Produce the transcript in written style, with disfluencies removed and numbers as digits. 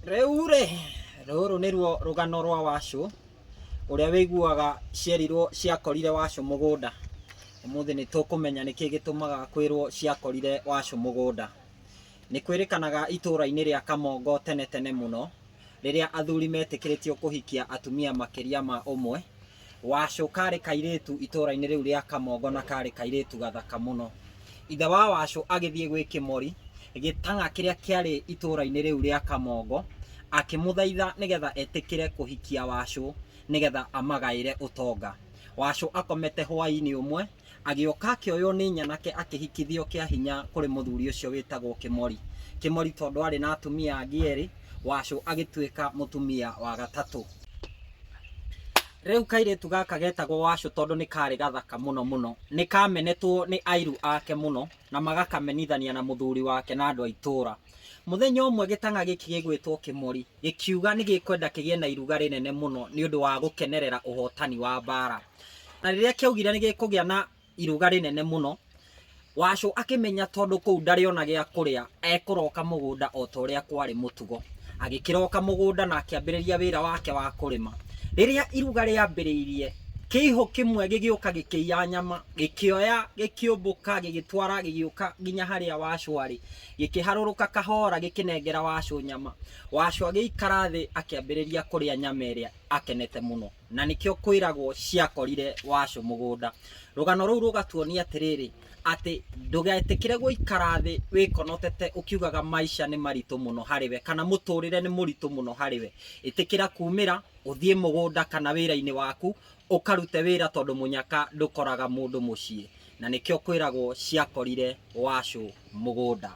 Rĩu rĩ, rũrũ nĩruo rũgano rwa Wacũ, ũrĩa wĩiguaga cierirwo ciakorire Wacũ mũgũnda. Ũmũthĩ nĩ tũkũmenya nĩkĩ gĩtũmaga kwĩrwo ciakorire Wacũ mũgũnda. Nĩ kwĩrĩkanaga itũũra-inĩ rĩa Kamongo tene tene mũno, rĩrĩa athuri metĩkĩrĩtio kũhikia atumia makĩria ma ũmwe, Wacũ karĩ kairĩtu itũũra-inĩ rĩu rĩa Kamongo na karĩ kairĩtu gathaka mũno. Ithe wa Wacũ agĩthiĩ gwĩ Kĩmori, gĩtang'a kĩrĩa kĩarĩ itũũra-inĩ rĩu rĩa Kamongo, akĩmũthaitha nĩgetha etĩkĩre kũhikia Wacũ nĩgetha amagaĩre ũtonga. Wacũ akomete hwaĩ-inĩ ũmwe, Agĩũka akĩoywo nĩ nyanake akĩhikithio kĩa hinya kũrĩ mũthuri ũcio wĩtagwo Kĩmori. Kĩmori tondũ arĩ na atumia angĩ erĩ, Wacũ agĩtuĩka mũtumia wa gatatũ. Rĩu kairĩtu gaka getagwo Wacũ tondũ nĩ karĩ gathaka mũno mũno, nĩ kamenetwo nĩ airu ake mũno na magakamenithania na mũthuri wake na andũ a itũũra. Mũthenya ũmwe gĩtang'a gĩkĩ gĩgwĩtwo Kĩmori gĩkiuga nĩ gĩkwenda kĩgĩe na iruga rĩnene mũno nĩ ũndũ wa gũkenerera ũhotani wa mbaara. Na rĩrĩa kĩaugire nĩ gĩkũgĩa na iruga rĩnene mũno, Wacũ akĩmenya tondũ kũu ndarĩ ona gĩa kũrĩa, ekũroka mũgũnda o ta ũrĩa kwarĩ mũtugo. Agĩkĩroka mũgũnda na akĩambĩrĩria wĩra wake wa kũrĩma. Rĩrĩa iruga rĩambĩrĩirie, kĩihũ kĩmwe gĩgĩũka gĩkĩiya nyama, gĩkĩoya gĩkĩũmbũka gĩgĩtwara gĩgĩũka nginya harĩa Wacũ arĩ. Gĩkĩharũrũka kahora gĩkĩnengera Wacũ nyama. Wacũ agĩikara thĩ akĩambĩrĩria kũrĩa nyama ĩrĩa akenete mũno. Na nĩkĩo kwĩragwo ciakorire Wacũ mũgũnda. Rũgano rũu rũgatuonia atĩrĩrĩ, atĩ ndũgetĩkĩre gũikara thĩ wĩkonotete ũkiugaga maica nĩ maritũ mũno harĩ we kana mũtũrĩre nĩ mũritũ mũno harĩ we. Ĩtĩkĩra kumĩra, ũthiĩ mũgũnda kana wĩra-inĩ waku, ũkarute wĩra tondũ mũnyaka ndũkoraga mũndũ mũciĩ. Na nĩkĩo kwĩragwo ciakorire Wacũ mũgũnda.